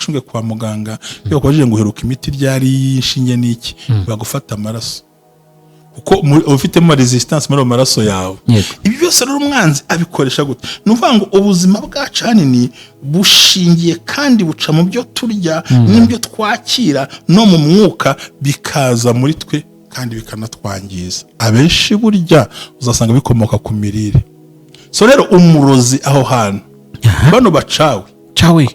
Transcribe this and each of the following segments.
Uzacunge kwa muganga, iyo bakubajije ngo uheruka imiti ryari y'inshinge n'iki, bagufata amaraso, kuko uba ufitemo resistance muri ayo maraso yawe. Ibi byose rero umwanzi abikoresha gute? Ni ukuvuga ngo ubuzima bwacu ahanini bushingiye kandi buca mu byo turya n'ibyo twakira no mu mwuka, bikaza muri twe kandi bikanatwangiza. Abenshi burya uzasanga bikomoka ku mirire. So rero umurozi aho hantu, bano bacawe, Cawe.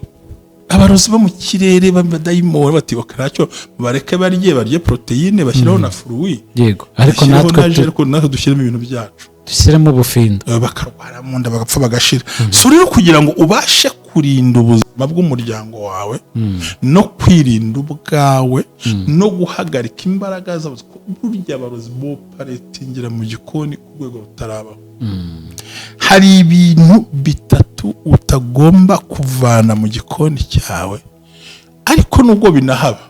abarozi bo mu kirere b'abadayimoni, bati: "Ok, ntacyo, bareke barye poroteyine, bashyireho na fruit." Ariko Bashyireho natwe na jus, ariko natwe dushyiremo ibintu byacu. Dushyiremo ubufindo. Bakarwara mu nda, bagapfa, bagashira. So rero kugira ngo ubashe kurinda ubuzima bw'umuryango wawe no kwirinda ubwawe no guhagarika imbaraga zabo, burya abarozi boperatingira mu gikoni ku rwego rutarabaho. Hari ibintu bitatu utagomba kuvana mu gikoni cyawe, ariko nubwo binahaba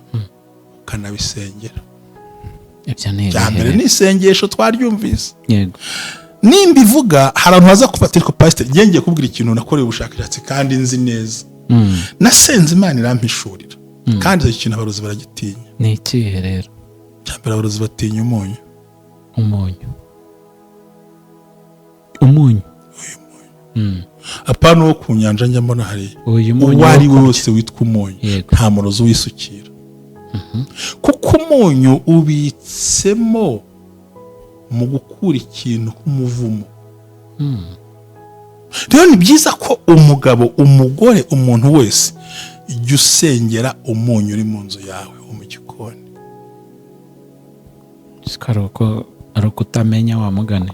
ukanabisengera. Ibyo ni Bya mbere ibihe? ni isengesho, twaryumvise. Nimba ivuga, hari abantu baza kufata, ariko pasiteri, ngiye ngiye kubwira ikintu nakoreye ubushakashatsi kandi nzi neza. Nasenze Imana irampishurira, kandi icyo kintu abarozi baragitinya. Ni ikihe rero? Cya mbere, abarozi batinya umunyu. Umunyu, umunyu. Apana uwo ku nyanja njya mbona hariya. Uyu munyu Uwo ari we wo kurya. wese witwa umunyu, nta murozi wisukira, kuko umunyu ubitsemo mu gukura ikintu k'umuvumo. Rero ni byiza ko umugabo, umugore, umuntu wese, jya usengera umunyu uri mu nzu yawe wo mu gikoni. Siko ari uko utamenya wa mugani.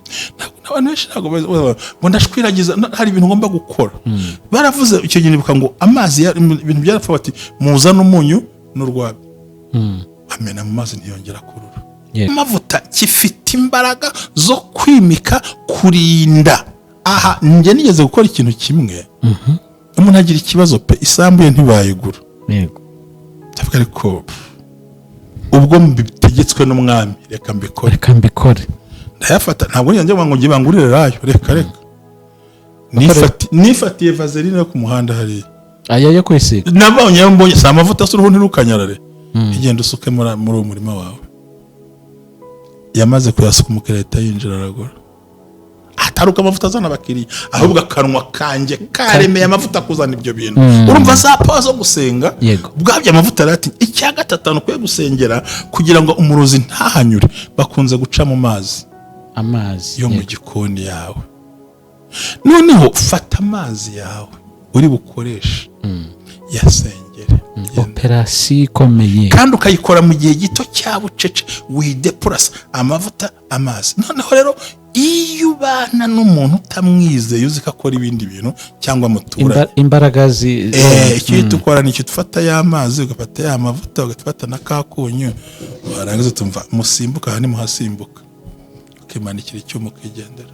Abantu benshi ntabwo bazi ngo ndashwiragiza, hari ibintu ngomba gukora. Baravuze icyo gihe, nibuka ngo amazi ibintu byarapfa, bati: "Muzane umunyu n'urwabya." Amena mu mazi, ntiyongera kurura. Amavuta gifite imbaraga zo kwimika, kurinda. Aha njye nigeze gukora ikintu kimwe, umuntu agira ikibazo pe, isambu ye ntibayigura. Ndavuga, ariko ubwo mbitegetswe n'umwami, reka mbikore. Reka mbikore. Ndayafata, ntabwo njya ngo njye bangurire rayo, reka reka. Nifatiye vaseline yo ku muhanda hariya. Aya yo kwisiga? Nabonye ayo mbonye, si amavuta asa uruhu ntirukanyarare. Igenda usuke muri uwo murima wawe. Yamaze kuyasuka, umukiriya ahita yinjira aragura. Atari uko amavuta azana abakiriya, ahubwo akanwa kanjye karemeye amavuta kuzana ibyo bintu. Urumva za power zo gusenga? Ubwabyo amavuta arati. Icya gatatu ukwiye gusengera kugira ngo umurozi ntahanyure, bakunze guca mu mazi. Amazi. Yo mu gikoni yawe. Noneho fata amazi yawe uri bukoreshe, yasengere. Genda. Operasiyo ikomeye. Kandi ukayikora mu gihe gito cya bucece, widepurasa amavuta, amazi. Noneho rero iyo ubana n'umuntu utamwizeye, uzi ko akora ibindi bintu cyangwa muturanye, Imbaraga zi Icyo uhita ukora ni icyo: ufata ya mazi, ugafata ya mavuta, ugafata na ka kunyu, warangiza utumva musimbuka aha nimuhasimbuka, ukimanikira icyuma, ukigendera,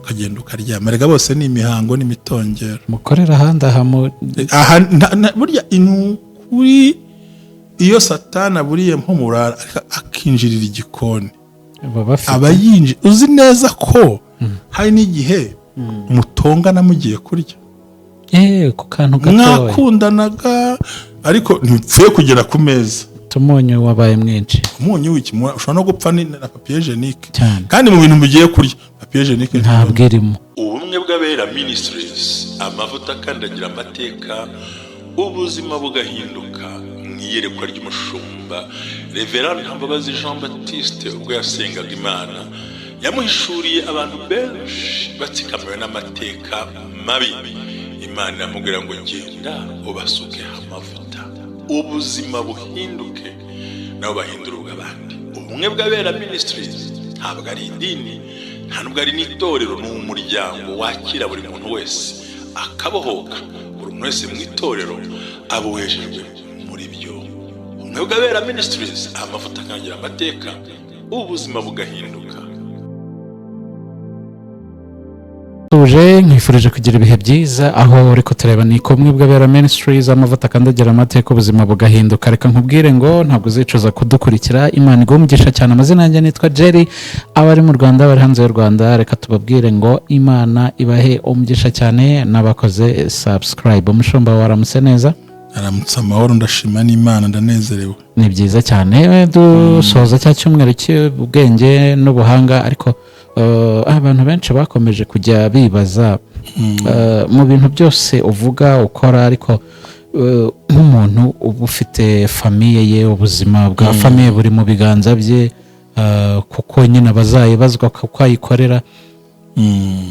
ukagenda ukaryama. Rega bose ni imihango n'imitongero. Mukorera ahandi aha mu Aha burya ni ukuri, iyo Satani aburiye nko murara ariko akinjirira igikoni, baba bafite aba yinjiye. Uzi neza ko hari n'igihe mutongana mugiye kurya? Ku kantu gatoya. Mwakundanaga, ariko ntipfuye kugera ku meza. Umunyu wabaye mwinshi. Umunyu w'iki? Ushobora no gupfa na papier hygiénique. Cyane. Kandi mu bintu mugiye kurya, papier hygiénique Ntabwo irimo. Ubumwe bw'Abera Ministries, amavuta akandagira amateka, ubuzima bugahinduka. Mu iyerekwa ry'umushumba Reverend Ntambabazi Jean Baptiste, ubwo yasengaga Imana, yamuhishuriye abantu benshi batsikamiwe n'amateka mabi. Imana iramubwira ngo: "Genda ubasukeho amavuta, ubuzima buhinduke, nabo bahindura ubw'abandi." Ubumwe bw'Abera Ministries ntabwo ari idini, nta nubwo ari n'itorero, ni umuryango wakira buri muntu wese akabohoka. Buri muntu wese mu itorero abohejejwe muri byo. Ubumwe bw'Abera Ministries, amavuta akangira amateka, ubuzima bugahinduka. Tuje nkwifurije kugira ibihe byiza aho uri kutureba. Ni kumwe bw'Abera Ministries, amavuta akandagira amateka, ubuzima bugahinduka. Reka nkubwire ngo ntabwo uzicuza kudukurikira. Imana iguhe umugisha cyane. Amazina yanjye nitwa Jerry. Abari mu Rwanda, abari hanze y'u Rwanda, reka tubabwire ngo Imana ibahe umugisha cyane n'abakoze subscribe. Umushumba, waramutse neza? Aramutse amahoro, ndashima n'Imana, ndanezerewe. Ni byiza cyane. Dusoza cya cyumweru cy'ubwenge n'ubuhanga, ariko abantu benshi bakomeje kujya bibaza mu bintu byose uvuga, ukora, ariko nk'umuntu uba ufite famille ye, ubuzima bwa famille buri mu biganza bye, kuko nyine abazayibazwa kuko ayikorera,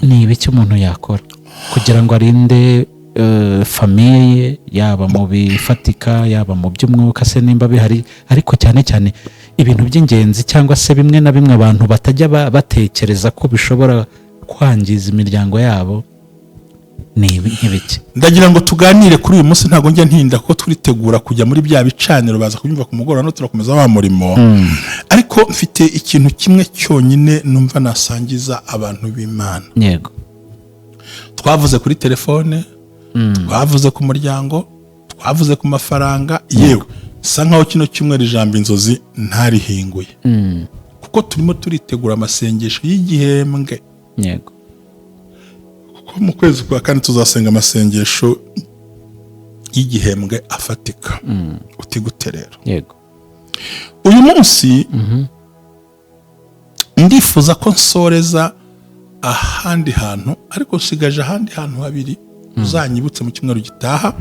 ni ibiki umuntu yakora kugira ngo arinde famille ye, yaba mu bifatika, yaba mu by'umwuka se nimba bihari, ariko cyane cyane ibintu by'ingenzi cyangwa se bimwe na bimwe abantu batajya batekereza ko bishobora kwangiza imiryango yabo, ni nk'ibiki? Ndagira ngo tuganire kuri uyu munsi. Ntabwo njya ntinda ko turitegura kujya muri bya bicaniro, baza kubyumva ku mugoroba, no turakomeza wa murimo, ariko mfite ikintu kimwe cyonyine numva nasangiza abantu b'Imana. Twavuze kuri telefone, twavuze ku muryango, twavuze ku mafaranga, yewe bisa nkaho kino cyumweru ijambo inzozi ntarihinguye, kuko turimo turitegura amasengesho y'igihembwe, kuko mu kwezi kwa kane tuzasenga amasengesho y'igihembwe afatika. Uti gute rero? Uyu munsi ndifuza ko nsoreza ahandi hantu, ariko nsigaje ahandi hantu habiri uzanyibutse mu cyumweru gitaha.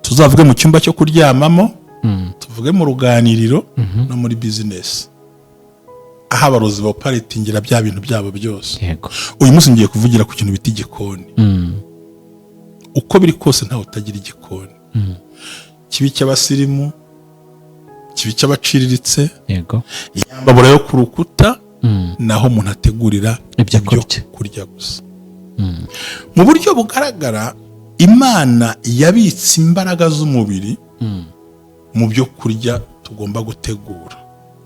Tuzavuge mu cyumba cyo kuryamamo, tuvuge mu ruganiriro no muri bizinesi, aho abarozi baparitingira bya bintu byabo byose. Uyu munsi ngiye kuvugira ku kintu bita igikoni. Uko biri kose ntawe utagira igikoni, kibi cy'abasirimu, kibi cy'abaciriritse, imbabura yo ku rukuta, naho umuntu ategurira ibyo kurya. Kurya gusa. Mu buryo bugaragara, Imana yabitse imbaraga z'umubiri mu byo kurya tugomba gutegura,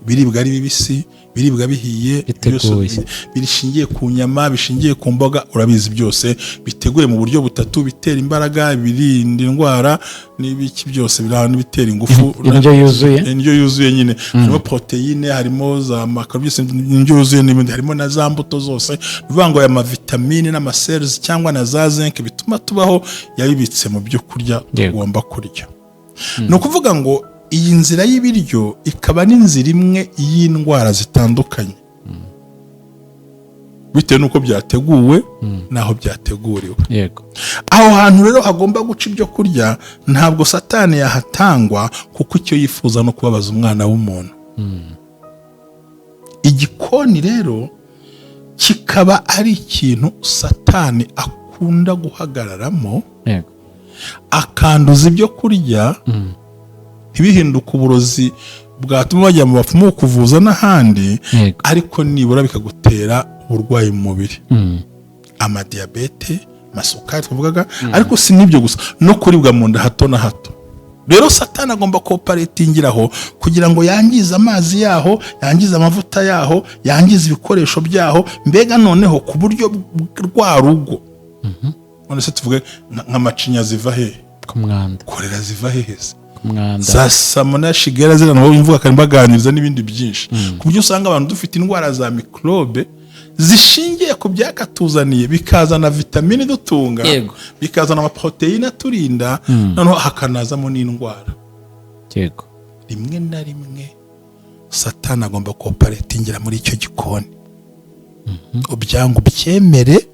biribwa ari bibisi, biribwa bihiye, biteguye. Byose bishingiye ku nyama, bishingiye ku mboga, urabizi, byose biteguye mu buryo butatu: bitera imbaraga, ibirinda indwara n'ibiki, byose biri aho, n'ibitera ingufu. Indyo yuzuye. Indyo yuzuye nyine harimo poroteyine, harimo za makaro, byose indyo yuzuye n'ibindi, harimo na za mbuto zose. Ni ukuvuga ngo aya mavitamine n'amaserisi cyangwa na za zinc bituma tubaho, yabibitse mu byo kurya tugomba kurya. Ni ukuvuga ngo iyi nzira y'ibiryo ikaba n'inzira imwe y'indwara zitandukanye, bitewe n'uko byateguwe n'aho byateguriwe. Aho hantu rero hagomba guca ibyo kurya, ntabwo Satani yahatangwa, kuko icyo yifuza no kubabaza umwana w'umuntu. Igikoni rero kikaba ari ikintu Satani akunda guhagararamo, akanduza ibyo kurya, ntibihinduke uburozi bwatuma bajya mu bapfumu kuvuza n'ahandi, ariko nibura bikagutera uburwayi mu mubiri, amadiyabete, amasukari twavugaga. Ariko si n'ibyo gusa, no kuribwa mu nda hato na hato. Rero Satani agomba koparetingiraho kugira ngo yangize amazi yaho, yangize amavuta yaho, yangize ibikoresho byaho, mbega noneho ku buryo rwa rugo. None se tuvuge nk'amacinya ziva hehe? Ku mwanda. Korera ziva hehe se? Ku mwanda. Za salmonella, shigella ziriya nabo imvuga kandi baganiriza n'ibindi byinshi, ku buryo usanga abantu dufite indwara za mikorobe zishingiye ku byakatuzaniye, bikazana vitamine idutunga, bikazana amaporoteyine aturinda, noneho hakanazamo n'indwara. Rimwe na rimwe Satani agomba koparetingira muri icyo gikoni, ubyanga ubyemere,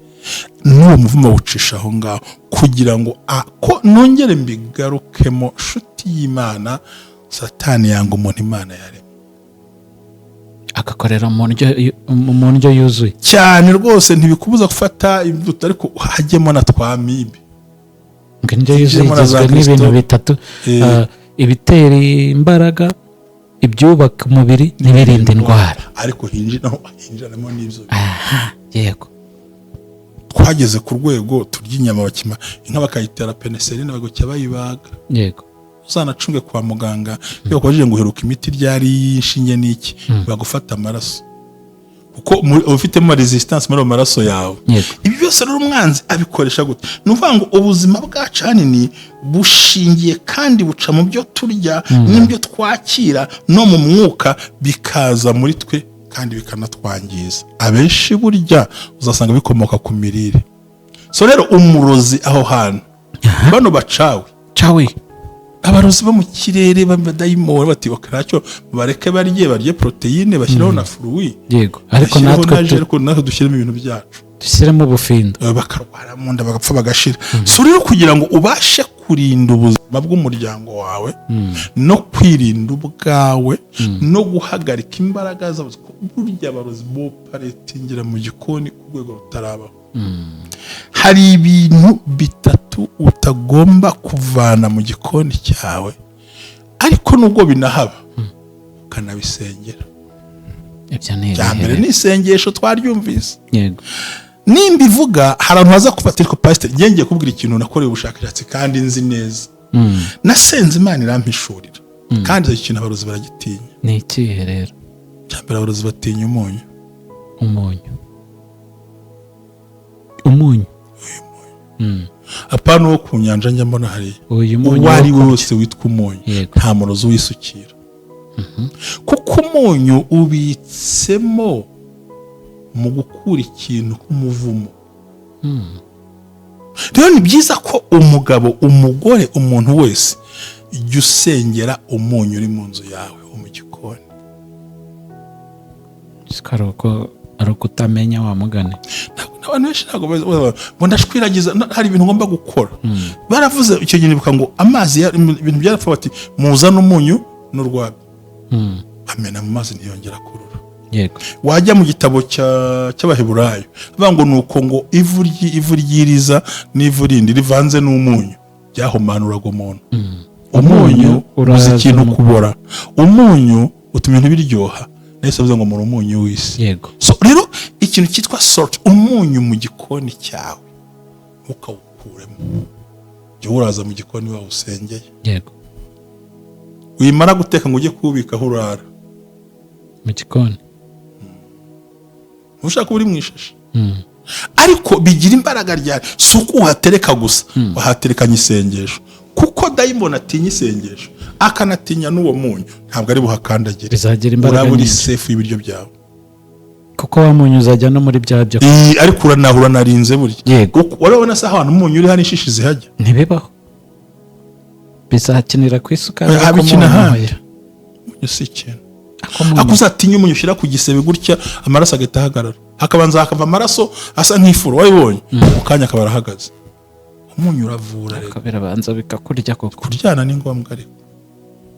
n'uwo muvumo wucisha aho ngaho kugira ngo ko nongere mbigarukemo. Nshuti y'Imana, Satani yanga umuntu Imana yaremye. Agakorera mu ndyo yuzuye. Cyane rwose. Ntibikubuza gufata imbuto, ariko hajyemo na twa mibe. Ngo indyo yuzuye Hajyemo na za igizwe n'ibintu Kristo. bitatu: ibitera imbaraga, ibyubaka umubiri n'ibirinda indwara. Ariko hinjiramo n'ibyo. Aha, yego. Twageze ku rwego turya inyama, bakima inka bakayitera penicilline, bagacya bayibaga. Uzanacunge kwa muganga, iyo bakubajije ngo uheruka imiti ryari y'inshinge n'iki, bagufata amaraso, kuko uba ufitemo resistance muri ayo maraso yawe. Ibi byose rero umwanzi abikoresha gute? Ni ukuvuga ngo ubuzima bwacu ahanini bushingiye kandi buca mu byo turya n'ibyo twakira no mu mwuka, bikaza muri twe kandi bikanatwangiza. Abenshi burya uzasanga bikomoka ku mirire. So rero umurozi aho hantu bano bacawe Cawe. Abarozi bo mu kirere b'abadayimoni bati: "Ok, ntacyo, bareke barye poroteyine, bashyireho na fruit." Ariko Bashyireho natwe na jus, ariko natwe dushyiremo ibintu byacu. Dushyiremo ubufindo. Bakarwara mu nda, bagapfa, bagashira. So rero, kugira ngo ubashe kurinda ubuzima bw'umuryango wawe no kwirinda ubwawe no guhagarika imbaraga zabo, burya abarozi boperatingira mu gikoni ku rwego rutarabaho. Hari ibintu bitatu utagomba kuvana mu gikoni cyawe, ariko nubwo binahaba ukanabisengera. Ibyo ni Bya mbere ibihe? ni isengesho, twaryumvise. Nimba ivuga, hari abantu baza kufata, ariko pasiteri, ngiye ngiye kubwira ikintu nakoreye ubushakashatsi kandi nzi neza. Nasenze Imana irampishurira, kandi icyo kintu abarozi baragitinya. Ni ikihe rero? Cya mbere, abarozi batinya umunyu. Umunyu, umunyu. Apana uwo ku nyanja njya mbona hariya. Uyu munyu Uwo ari wo we kurya. wese witwa umunyu, nta murozi wisukira, kuko umunyu ubitsemo mu gukura ikintu k'umuvumo. Rero ni byiza ko umugabo, umugore, umuntu wese, jya usengera umunyu uri mu nzu yawe wo mu gikoni. Siko ari uko utamenya wa mugani. Abantu benshi ntabwo bazi ngo ndashwiragiza, hari ibintu ngomba gukora. Baravuze icyo gihe, nibuka ngo amazi ibintu byarapfa, bati: "Muzane umunyu n'urwabya." Amena mu mazi, ntiyongera kurura. Wajya mu gitabo cy'Abaheburayo, bavuga ngo nuko ngo ivu ry'iriza n'ivu rindi rivanze n'umunyu byahumanuraga umuntu. Umunyu Uraza uzi ikintu kubora, umunyu utuma ibintu biryoha. Nahise avuze ngo muri umunyu w'isi. So rero, ikintu cyitwa salt, umunyu mu gikoni cyawe, ntukawukuremo. Jya uraza mu gikoni wawusengeye. Wimara guteka ngo ujye kuwubika aho urara. Mu gikoni. Ntushaka kuba uri mu ishashi. Ariko bigira imbaraga ryari? Si uko uhatereka gusa, wahaterekanye isengesho, kuko dayimoni atinya isengesho, akanatinya n'uwo munyu, ntabwo ari buhakandagire. Bizagira imbaraga Uraba uri nyinshi. safe y'ibiryo byawe. Kuko wa munyu uzajya no muri bya byo. Ariko uranarinze burya. Urabona se ahantu umunyu uri, hano ishishi zihajya? Ntibibaho, bizakinira ku isukari, ariko Habikina umunyu ahandi. oya. Umunyu si ikintu. Ako munyu. Ako uzatinya umunyu ushyira ku gisebe gutya, amaraso agahita ahagarara, hakabanza hakava amaraso asa nk'ifuro wabibonye, mu kanya akaba arahagaze. Umunyu uravura rero. Ariko birabanza bikakurya koko. Kuryana ni ngombwa, ariko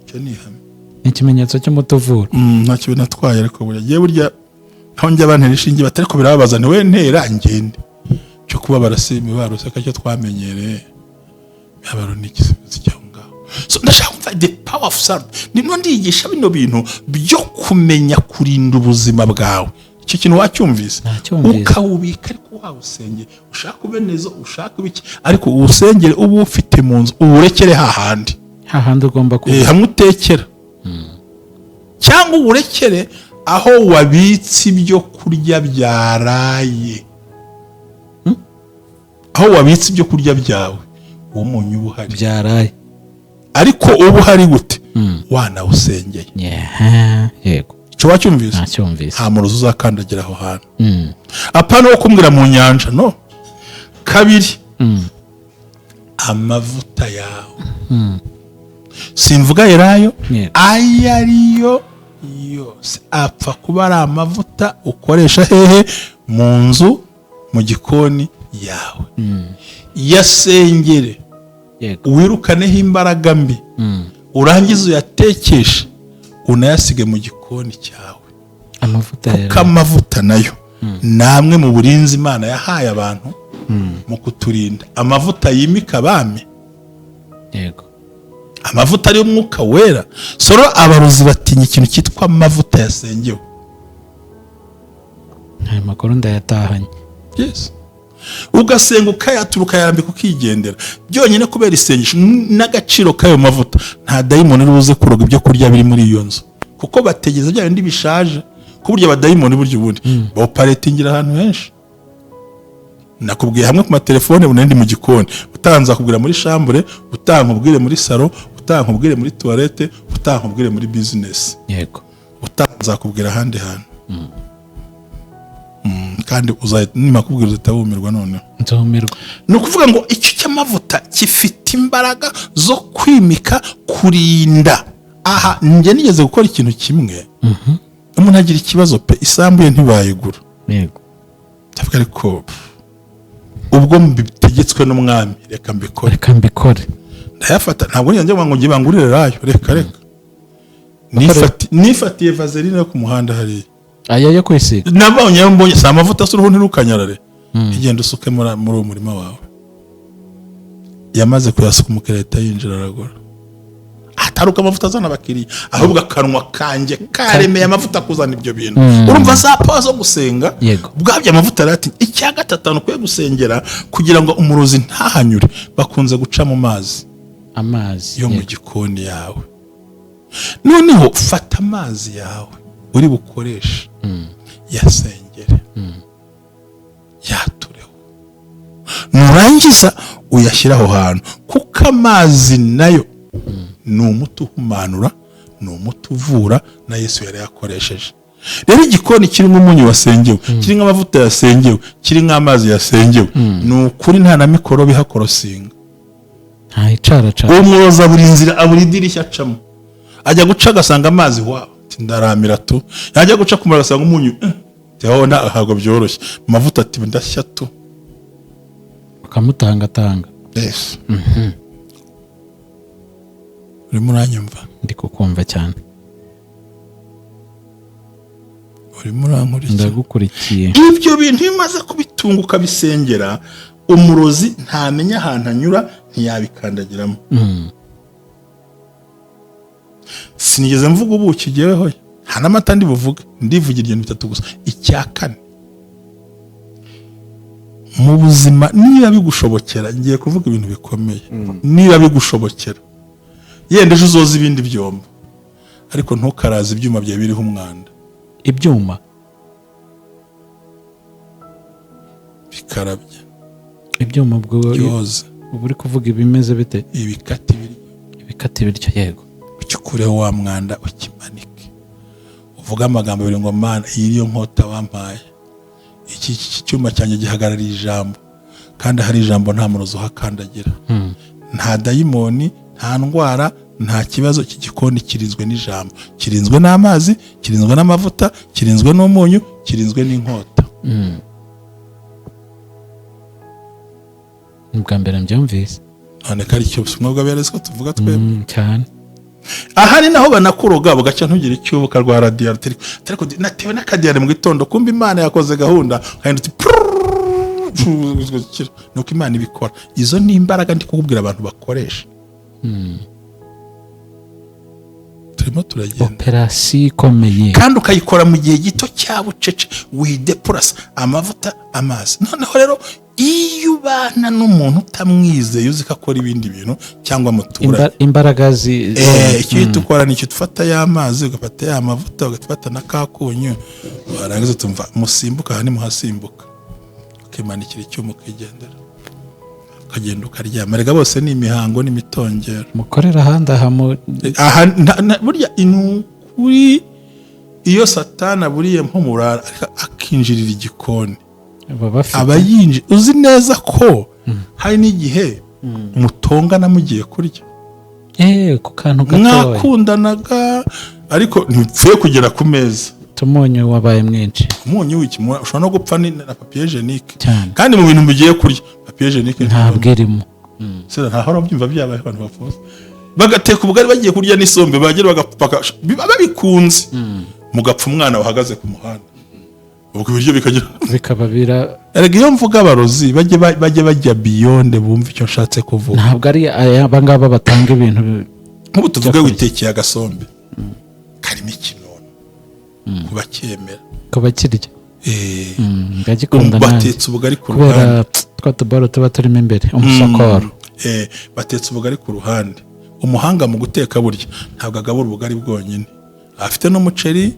icyo ni ihame. Ni ikimenyetso cy'umuti uvura. Ntacyo binatwaye, ariko burya ngewe, burya aho njya bantera inshinge bati: "Ariko birababaza." Ni we ntera ngende, cyo kubabara si imibabaro, se cyo twamenyereye, imibabaro ni igisubizo cy'aho ngaho. So ndashaka kumva the power of salt. Ndimo ndigisha bino bintu byo kumenya kurinda ubuzima bwawe. Icyo kintu wacyumvise? Nacyumvise. Ukawubika ariko wawusengeye, ushaka ube neza, ushaka ibiki, ariko uwusengere, uba ufite mu nzu, uwurekere hahandi. Hahandi ugomba kuba. Hamwe utekera, cyangwa uwurekere aho wabitse ibyo kurya byaraye, aho wabitse ibyo kurya byawe, uwo munyu uba uhari. Byaraye. Ariko uba uhari gute? Wanawusengeye. Yeah. Yego. Icyo wacyumvise? Nacyumvise. Nta murozi uzakandagira aho hantu. Apana wo kumbwira mu nyanja no kabiri. Amavuta yawe, simvuga elayo, ayo ariyo yose, apfa kuba ari amavuta ukoresha hehe? Mu nzu, mu gikoni yawe, yasengere, wirukaneho imbaraga mbi, urangize uyatekeshe, unayasige mu gikoni cyawe. Amavuta Kuko rero. amavuta nayo ni amwe mu burinzi Imana yahaye abantu mu kuturinda. Amavuta yimika abami. Amavuta ariyo Mwuka Wera. Soro abarozi batinya ikintu cyitwa amavuta yasengewe. Ayo makuru ndayatahanye. Yes. Ugasenga, ukayatura, ukayarambika, ukigendera. Byonyine kubera isengesho n'agaciro k'ayo mavuta, nta dayimoni uri buze kuroga ibyo kurya biri muri iyo nzu, kuko bategereza bya bindi bishaje. Ku buryo abadayimoni burya ubundi bawoperatingira ahantu henshi. Nakubwiye hamwe ku matelefone, ubu ndi mu gikoni, utanze akubwira muri chambre, utankubwire muri salon, utankubwire muri toilette, utankubwire muri business, utanze akubwira ahandi hantu. Kandi nimakubwira uzahita wumirwa noneho. Nzumirwa. Ni ukuvuga ngo icyo cy'amavuta gifite imbaraga zo kwimika, kurinda. Aha njye nigeze gukora ikintu kimwe, umuntu agira ikibazo pe, isambu ye ntibayigura. Ndavuga, ariko ubwo mbitegetswe n'umwami, reka mbikore. Reka mbikore. Ndayafata, ntabwo njya ngo njye bangurire rayo, reka reka. Nifatiye vaseline yo ku muhanda hariya. Aya yo kwisiga? Nabonye ayo mbonye, si amavuta asa uruhu ntirukanyarare. Igenda usuke muri uwo murima wawe. Yamaze kuyasuka, umukiriya ahita yinjira aragura. Atari uko amavuta azana abakiriya, ahubwo akanwa kanjye karemeye amavuta kuzana ibyo bintu. Urumva za power zo gusenga? Ubwabyo amavuta arati. Icya gatatu ukwiye gusengera kugira ngo umurozi ntahanyure, bakunze guca mu mazi. Amazi. Yo mu gikoni yawe. Noneho fata amazi yawe uri bukoreshe, yasengere, yatureho, nurangiza uyashyire aho hantu, kuko amazi nayo ni umuti uhumanura, ni umuti uvura, na Yesu yari yakoresheje. Rero igikoni kirimo umunyu wasengewe, kirimo amavuta yasengewe, kirimo amazi yasengewe, ni ukuri nta na mikorobe ihakorosinga. Ntayicaracara. Umwoza buri nzira, abura idirishya acamo. Ajya guca agasanga amazi, wa ati ndaramira tu. Yajya guca kumara agasanga umunyu, ati aho ntabwo byoroshye. Amavuta ati ndashya tu. Ukamutangatanga. Yes. Urimo uranyumva? Ndi kukumva cyane. Urimo urankurikira? Ndagukurikiye. Ibyo bintu iyo umaze kubitunga ukabisengera, umurozi ntamenya ahantu anyura, ntiyabikandagiramo. Sinigeze mvuga ubuki jyeweho, nta n'amata ndi buvuge, ndivugira ibintu bitatu gusa. Icya kane, mu buzima, niba bigushobokera, ngiye kuvuga ibintu bikomeye, niba bigushobokera, yenda ejo uzoza ibindi byombo, ariko ntukaraze ibyuma byawe biriho umwanda. Ibyuma? Bikarabye. Ibyuma ubwo? Byoze. Uba uri kuvuga ibimeze bite? Ibikata ibiryo. Ibikata ibiryo, yego. Ukikureho wa mwanda, ukimanike, uvuge amagambo abiri ngo: "Mana, iyi niyo nkota wampaye. Iki cyuma cyanjye gihagarariye ijambo, kandi hari ijambo nta murozi uhakandagira, nta dayimoni, nta ndwara, nta kibazo. Iki gikoni kirinzwe n'ijambo, kirinzwe n'amazi, kirinzwe n'amavuta, kirinzwe n'umunyu, kirinzwe n'inkota." Ni ubwa mbere mbyumvise. None ko ari cyo mwebwe aberetse ko tuvuga twebwe. Cyane. Aha ni naho banakuroga bugacya ntugire icyo ubuka rwa diyare, ariko natewe n'akadiyare mu gitondo, kumva Imana yakoze gahunda, ukahinda uti pururururu. Nuko Imana ibikora. Izo ni imbaraga ndi kukubwira abantu bakoresha. Turimo turagenda. Operasiyo ikomeye. Kandi ukayikora mu gihe gito cya bucece, widepurasa amavuta, amazi. Noneho rero iyo ubana n'umuntu utamwizeye, uzi ko akora ibindi bintu cyangwa muturanye, Imbaraga zi Icyo uhita ukora ni icyo: ufata ya mazi, ugafata ya mavuta, ugafata na ka kunyu, warangiza utumva musimbuka aha nimuhasimbuka, ukimanikira icyuma, ukigendera, ukagenda ukaryama. Erega bose ni imihango n'imitongero. Mukorera ahandi aha mu Aha burya ni ukuri, iyo Satani aburiye nko murara akinjirira igikoni, baba bafite aba yinjiye. Uzi neza ko hari n'igihe mutongana mugiye kurya? Ku kantu gatoya. Mwakundanaga, ariko ntipfuye kugera ku meza. Umunyu wabaye mwinshi. Umunyu w'iki? Ushobora no gupfa na papier hygiénique. Cyane. Kandi mu bintu mugiye kurya, papier hygiénique ntabwo irimo. Sera ntahora byumva byabaye, abantu bapfuza bagateka ubugari bagiye kurya n'isombe, bagera bagapaka, biba babikunze, mugapfa umwana wahagaze ku muhanda, ubwo ibiryo bikagira Bikaba bira Erega iyo mvuga abarozi, bajye bajya beyond, bumve icyo nshatse kuvuga. Ntabwo ari aba ngaba batanga ibintu Nk'ubu tuvuge byo kurya. Witekeye agasombe karimo ikinono, ku bakemera. Ku bakirya. Ndagikunda nanjye. Batetse ubugari ku Kubera ruhande. twa tuboro tuba turimo imbere, umusokoro. Batetse ubugari ku ruhande. Umuhanga mu guteka burya ntabwo agabura ubugari bwonyine, afite n'umuceri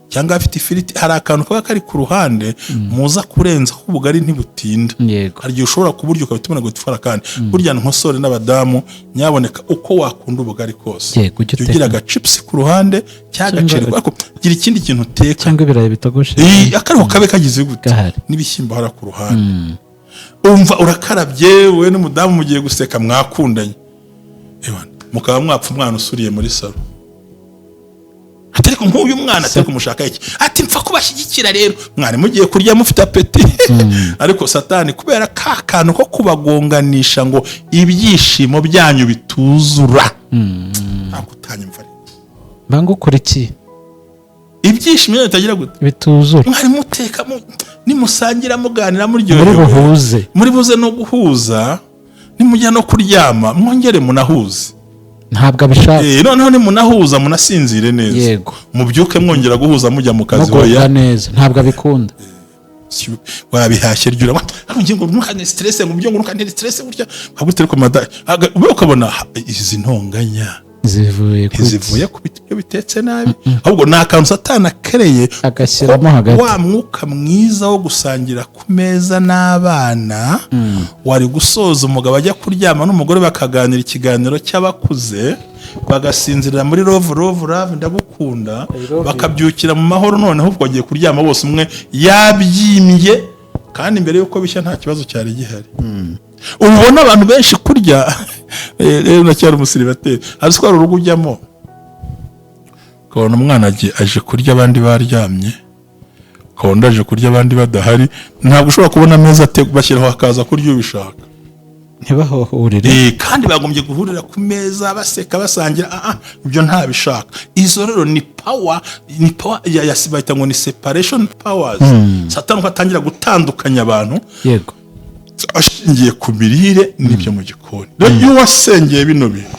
cyangwa afite ifiriti. Hari akantu kaba kari ku ruhande muza kurenza, kuko ubugari ntibutinda. Hari igihe ushobora kuburya ukabita ubona gutwara. Kandi burya nkosore n'abadamu, nyaboneka, uko wakunda ubugari kose, Yego, ujye jya ugira uteka. agacipusi ku ruhande cyangwa Cyangwa agaceri, ariko Gira ikindi kintu uteka. Cyangwa ibirayi bitogoshe. Akariho kabe kagize gute? Gahari. N'ibishyimbo hariya ku ruhande. Umva, urakarabye, wowe n'umudamu mugiye guseka, mwakundanye. Ewana, mukaba mwapfa umwana usuriye muri salon. Ati: "Ariko nk'uyu mwana, atari kumushaka iki?" Ati: "Mpfa kubashyigikira." Rero mwari mugiye kurya mufite appétit, ariko Satani, kubera ka kantu ko kubagonganisha ngo ibyishimo byanyu bituzura, ntabwo utanyumva ariko. Bangukurikiye. Ibyishimo byanyu bitagira gute? Bituzura. Mwari muteka, nimusangira, muganira, muri muryohewe, buhuze. Muri buze no guhuza, nimujya no kuryama mwongere munahuze. Ntabwo abishaka. Noneho nimunahuza munasinzire neza, mubyuke mwongera guhuza mujya mu kazi. Mugubwa Hoya. neza, ntabwo abikunda. Wabihashye ryo urabona ngo ntukane stress, ngo byo ngo ntukane stress gutya hagute. Ariko ube ukabona izi ntonganya zivuye ku ntizivuye ku biryo bitetse nabi, ahubwo ni akantu Satani akereye agashyiramo hagati. Wa mwuka mwiza wo gusangira ku meza n'abana wari gusoza, umugabo ajya kuryama n'umugore bakaganira ikiganiro cy'abakuze, bagasinzirira muri love, love, love, ndagukunda, bakabyukira mu mahoro. Noneho ubwo bagiye kuryama bose, umwe yabyimbye, kandi mbere y'uko bishya nta kibazo cyari gihari. Ubu ubona abantu benshi kurya rero ndacyari umusiribateri, azi ko hari urugo ujyamo ukabona umwana aje kurya abandi baryamye, ukabona aje kurya abandi badahari. Ntabwo ushobora kubona ameza bashyiraho hakaza kurya ubishaka. Ntibahohurire. Kandi bagombye guhurira ku meza baseka, basangira. Ibyo ntabishaka. Izo rero ni power, ni power ya bahita ngo ni separation powers. Satani uko atangira gutandukanya abantu ashingiye ku mirire n'ibyo mu gikoni. Rero iyo wasengeye bino bintu,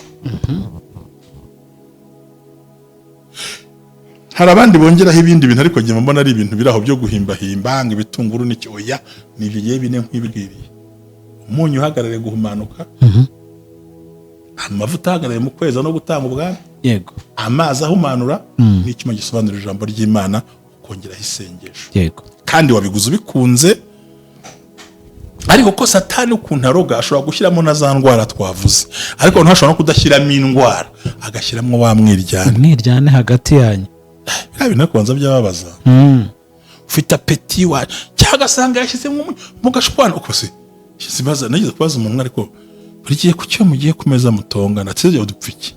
hari abandi bongeraho ibindi bintu, ariko njye mbona ari ibintu biri aho byo guhimbahimba, ngo ibitunguru n'iki. Oya, ni ibyo gihe bine nkwibwiriye: umunyu uhagarariye guhumanuka, amavuta ahagarariye mu kweza no gutanga ubwami, amazi ahumanura, n'icyuma gisobanura ijambo ry'Imana, ukongeraho isengesho. Kandi wabiguze ubikunze. Ariko ko Satani ukuntu aroga, ashobora gushyiramo na za ndwara twavuze, ariko noneho ashobora no kudashyiramo indwara, agashyiramo wa mwiryane. Umwiryane hagati yanyu. Biriya bintu kubanza byababaza. Ufite appétit wa cyangwa agasanga yashyizemo mugashwana uko se. Sibaza, nageze kubaza umuntu, ariko buri gihe kuki iyo mugiye ku meza mutongana? Ati: "Dupfa iki?"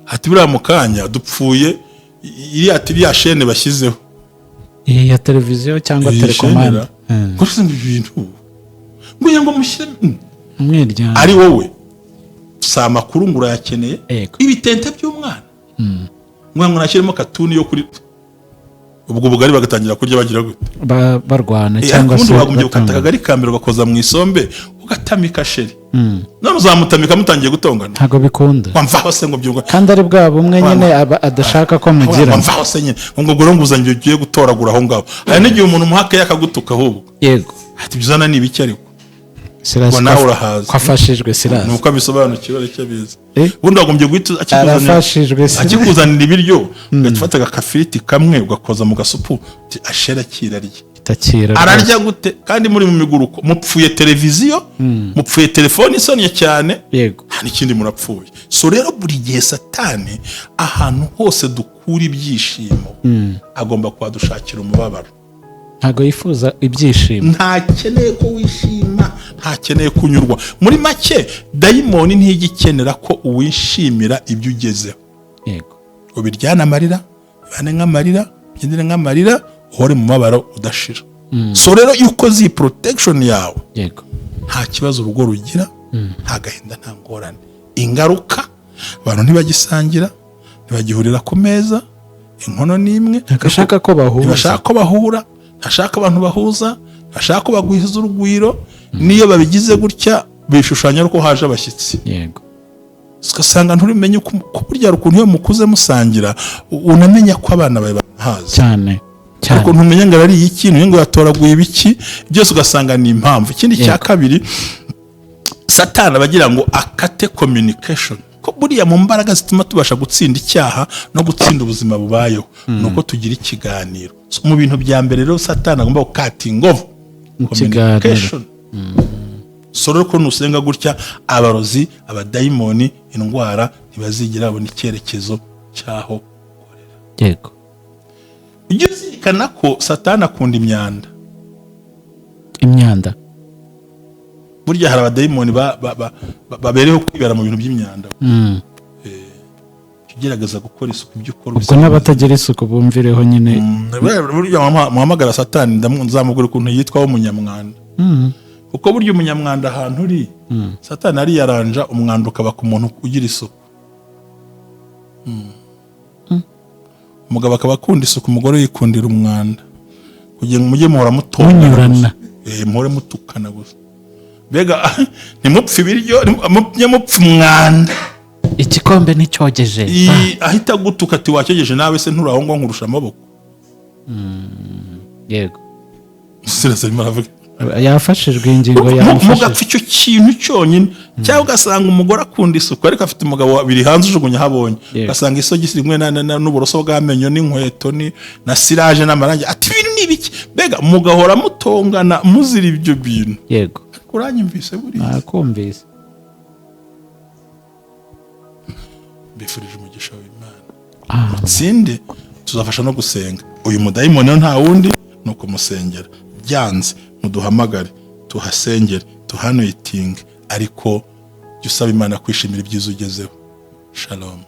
Ati: "Buriya mu kanya dupfuye iriya chaîne bashyizeho." Iyi ya televiziyo cyangwa Iyi télécommande. chaîne ra. Ngo se ngo ibintu ngo mushyire Umwiryane. Ari wowe, si amakuru ngo urayakeneye, ibitente by'umwana, ngo nashyiremo cartoon yo kuri ubwo bugari, bagatangira kurya bagira gute? Barwana cyangwa ariko se ubundi wagombye gukata batongana. akagari ka mbere ugakoza mu isombe, ugatamika chéri. None uzamutamika mutangiye gutongana? Ntabwo bikunda. Wamvaho se ngo byunga. Kandi ari bwa bumwe nyine aba adashaka ko mugira. Wamvaho se nyine ngo ngure nguzanyo ugiye gutoragura aho ngaho. Hari n'igihe umuntu umuha keya akagutuka ahubwo. Ati: "Ibyo uzana ni ibiki?" Ariko Sirasi ngo nawe urahaza. Ko afashijwe Sirasi. Ni uko abisobanukiwe, aricyo abizi. Ubundi wagombye guhita akikuzanira. Arafashijwe Sirasi. Akikuzanira ibiryo, ugahita ufata agakafiriti kamwe ugakoza mu gasupu, uti: "Ashera kirarya." Itakira rwose. Ararya gute kandi muri mu miguruko? Mupfuye televiziyo, mupfuye telefone isonnye cyane, nta n'ikindi murapfuye. So rero buri gihe Satani ahantu hose dukura ibyishimo agomba kuhadushakira umubabaro. Ntabwo yifuza ibyishimo. Ntakeneye ko wishima, ntakeneye kunyurwa. Muri make, dayimoni ntijya ikenera ko uwishimira ibyo ugezeho. Ubiryane amarira, bibane nk'amarira, ugendere nk'amarira, uhore mu mababaro udashira. So rero iyo ukoze iyi protection yawe, nta kibazo urugo rugira, nta gahinda, nta ngorane. Ingaruka, abantu ntibagisangira, ntibagihurira ku meza, inkono n'imwe. Ntashaka ko bahuza. Ntibashaka ko bahura, ntashaka abantu bahuza, ntashaka ko bagwiza urugwiro. N'iyo babigize gutya, bishushanya ko haje abashyitsi. Ugasanga nturimenye ko burya hari ukuntu iyo mukuze musangira, unamenya ko abana bawe banahazi. Cyane cyane. Ariko ntumenya ngo arariye iki, ntumenya ngo yatoraguye ibiki, byose ugasanga ni impamvu. Ikindi cya kabiri, Satani aba agira ngo akate communication, ko buriya mu mbaraga zituma tubasha gutsinda icyaha no gutsinda ubuzima bubayeho ni uko tugira ikiganiro. So, mu bintu bya mbere rero Satani agomba gucuttinga off Ikiganiro. communication. So rero ko nusenga gutya, abarozi, abadayimoni, indwara ntibazigera babona icyerekezo cy'aho. Ujye uzirikana ko Satani akunda imyanda. Imyanda. Burya hari abadayimoni babereho kwibera mu bintu by'imyanda. Jya ugerageza gukora isuku, ibyo ukora Ubwo n'abatagira isuku bumvireho nyine. Burya muhamagara Satani, nzamubwira ukuntu yitwaho umunyamwanda, kuko burya umunyamwanda ahantu uri, Satani ariyaranja, umwanda ukaba ku muntu ugira isuku. Umugabo akaba akunda isuku, umugore yikundira umwanda, kugira ngo mujye muhora mutongana Munyurana. gusa. Muhore mutukana gusa, mbega ntimupfe ibiryo, mujye mupfa umwanda. Igikombe nticyogeje. Ahita agutuka ati: "Wacyogeje nawe se, nturaho ngo nkurusha amaboko?" Sirasa arimo aravuga. Yafashijwe, ingingo yamufashije. Mugapfa icyo kintu cyonyine, cyangwa ugasanga umugore akunda isuku ariko afite umugabo biri hanze, ujugunya aho abonye. Ugasanga isogisi rimwe n'uburoso bw'amenyo n'inkweto na cirage n'amarangi, ati: "Ibintu ni ibiki?" Mbega mugahora mutongana muzira ibyo bintu. Ariko uranyumvise buriya? Nakumvise. Mbifurije umugisha w'Imana. Mutsinde, tuzafasha no gusenga uyu mudayimoni. Rero nta wundi ni ukumusengera. Byanze muduhamagare, tuhasengere, tuhanointinge, ariko jya usaba Imana kwishimira ibyiza ugezeho. Shalom.